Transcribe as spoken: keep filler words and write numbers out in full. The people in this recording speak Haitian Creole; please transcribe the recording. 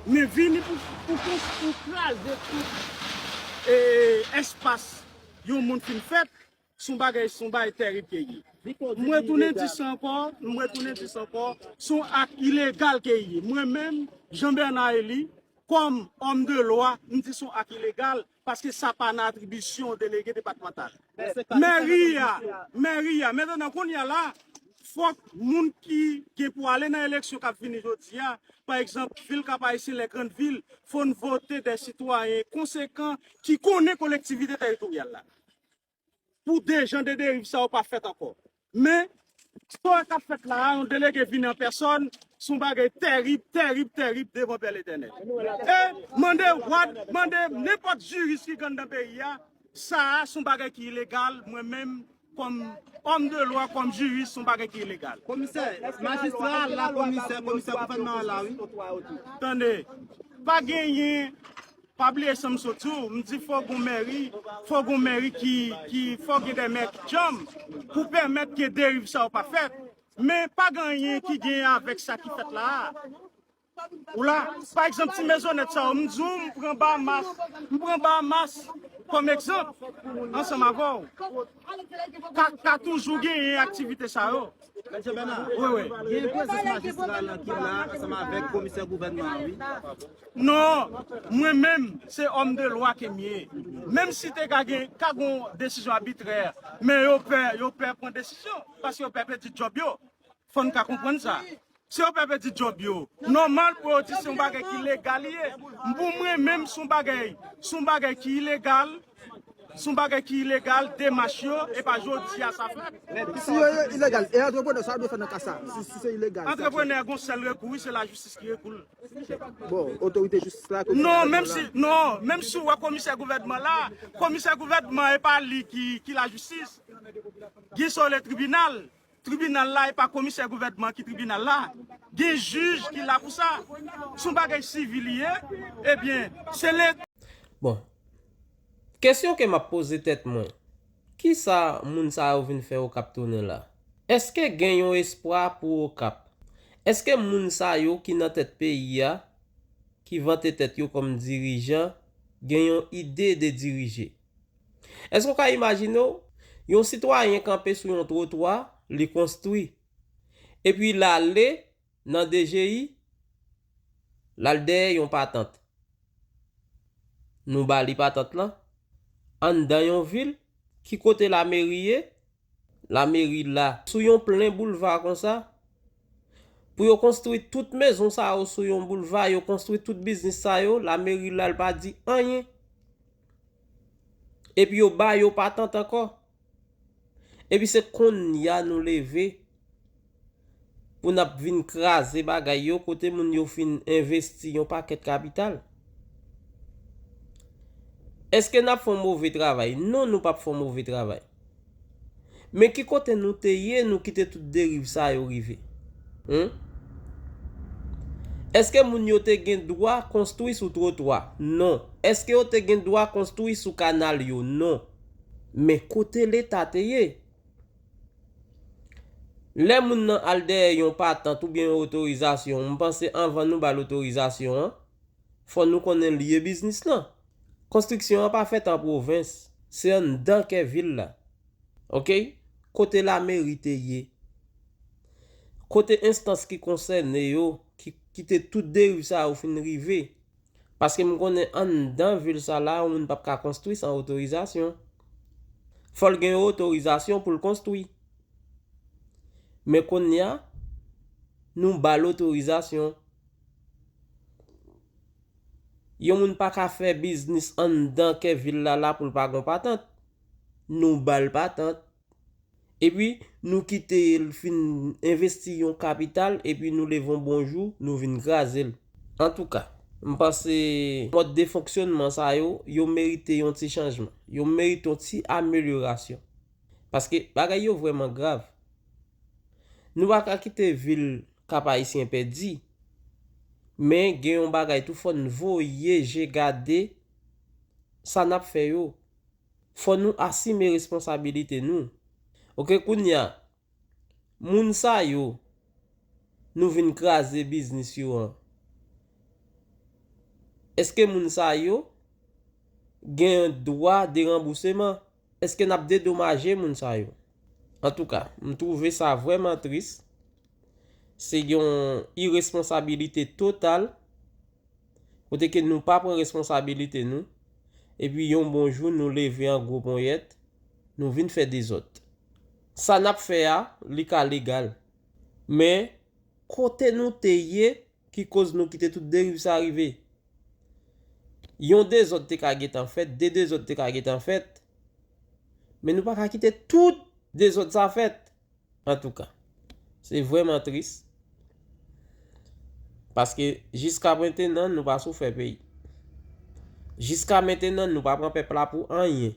Men vini pou, pou, pou, pou kraze tout e, espas yon moun fin fèt, se yon bagay, se yon bagay tèrib ke ye. M retounen di sa ankò, m retounen di sa ankò, se yon ak ilegal ke ye. Mwen menm, Jean Bernard Elie, kòm òm de lwa, m di se yon ak ilegal, paske sa pa nan atribisyon delege depatmantal. Mèri a, mèri a, mentnan kounye a la, fòk moun ki gen pou ale nan eleksyon k ap vini jodi a, pa egzanp, vil Kap Ayisyen, lè grann vil, fò n vote de sitwayen konsekan ki konnen kolektivite tèritoryal la. Pou de jan de deriv sa yo pa fèt ankò. Men, sa k ap fèt la a, yon delege vini an pèsòn, se yon bagay tèrib, tèrib, tèrib devan Pè Letènèl. E mande Wad, mande nenpòt jiris ki gen anndan peyi a, sa a se yon bagay ki ilegal, mwen menm, kòm òm de lwa, kòm jiris, se yon bagay ki ilegal. Komisè, majistra a la, komisè, komisè gouvènman an la, wi. Tande, pa genyen, pa bliye sa m sot di w, m di fò gon mèri, fò gon mèri ki, ki, fò gen de mè ki djanm pou pèmèt ke deriv sa yo pa fèt. Men pa gen anyen ki gen avèk sa ki fèt la a. Ou la, pa egzanp, ti mezonèt sa yo, m di w, m pran Bahamas, m pran Bahamas kòm egzanp, ansanm avè w. Ka, ka toujou genyen aktivite sa yo. Wi, wi. Gen prezans majistra lan ki la ansanm avèk komisè gouvènman an, wi. Non, mwen menm, se òm de lwa ke m ye. Menm si te ka gen, ka gon desizyon abitrè, men yo pè, yo pè pran desizyon, paske yo pè pèdi djòb yo. Fò n ka konprann sa. Si yo pè pèdi djòb yo, nòmal pou yo di se yon bagay ki legal li ye. Pou mwen menm, se yon bagay, se yon bagay ki ilegal, se yon bagay ki ilegal, demach yo, e pa jodi a sa fèt. Si yo ye ilegal, e antreprenè sa dwe fè nan ka sa, si, si se ilegal. Antreprenè gon sèl rekou, wi, se lajistis ki rekou l. Bon, otorite jistis la, komisè gouvènman la. Non, menm si, non, menm si w wè komisè gouvènman la, komisè gouvènman e pa li ki, ki lajistis. Gen sa yo rele tribinal. Tribinal la, e pa komisè gouvènman ki tribinal la. Gen jij ki la pou sa. Se yon bagay sivil li ye, ebyen, se Leta. Bon. Kesyon ke m ap poze tèt mwen, kisa moun sa yo vin fè Okap tounen la? Èske gen yon espwa pou Okap? Èske moun sa yo ki nan tèt peyi a, ki vante tèt yo kòm dirijan, gen yon ide de dirije? Èske w ka imajine w, yon sitwayen kanpe sou yon twotwa, li konstwi, epi l ale nan D G I, l al dèyè yon patant. Nou ba li patant lan. Anndan yon vil, ki kote lameri ye? Lameri la, sou yon plen boulva konsa, pou yo konstwi tout mezon sa yo sou yon boulva, yo konstwi tout biznis sa yo, lameri la, l pa di anyen. Epi yo ba yo patant ankò. Epi se konnya nou leve pou n ap vin kraze bagay yo kote moun yo fin envesti yon pakèt kapital. Èske n ap fè yon move travay? Non, nou p ap fè yon move travay. Men ki kote nou te ye, nou kite tout deriv sa yo rive? Humm? Èske moun yo te gen dwa konstwi sou twotwa? Non. Èske yo te gen dwa konstwi sou kanal yo? Non. Men kote Leta te ye? Lè moun nan al dèyè yon patant oubyen yon otorizasyon, m panse anvan nou ba l otorizasyon an, fò nou konnen lye biznis lan. Konstriksyon an pa fèt an pwovens, se anndan kè vil la. Oke? Kote lameri te ye? Kote enstans ki konsène yo, ki kite tout deriv sa yo fin rive? Paske m konnen anndan vil sa la, yon moun p ap ka konstwi san otorizasyon. Fò l gen otorizasyon pou l konstwi. Men kounye a, nou ba l otorizasyon. Yon moun pa ka fè biznis anndan kè vil la la pou l pa gon patant. Nou ba l patant. Epi, nou kite l fin envesti yon kapital, epi nou leve yon bon jou, nou vin kraze l. Antouka, m panse mòd de fonksyònman sa yo, yo merite yon ti chanjman. Yo merite yon ti amelyorasyon. Paske bagay yo vrèman grav. Nou pa ka kite vil Kap Ayisyen pèdi. Men gen yon bagay tou, fò n voye je gade sa n ap fè yo. Fò nou asime responsabilite nou. Oke, kounye a, moun sa yo, nou vin kraze biznis yo an. Èske moun sa yo gen dwa de ranbouseman? Èske n ap dedomaje moun sa yo? Antouka, m twouve sa vrèman tris. Se yon iresponsabilite total, kote ke nou pa pran responsabilite nou, epi yon bon jou nou leve an gwo ponyèt, nou vin fè dezòd. Sa n ap fè a, li ka legal. Men, kote nou te ye, ki koz nou kite tout deriv sa rive? Yon dezòd te ka gentan fèt, de dezòd te ka gentan fèt, men nou pa ka kite tout dezòd sa fèt. Antouka, se vrèman tris. Paske jiska mentenan, nou pa sou fè peyi. Jiska mentenan, nou pa pran pèp la pou anyen.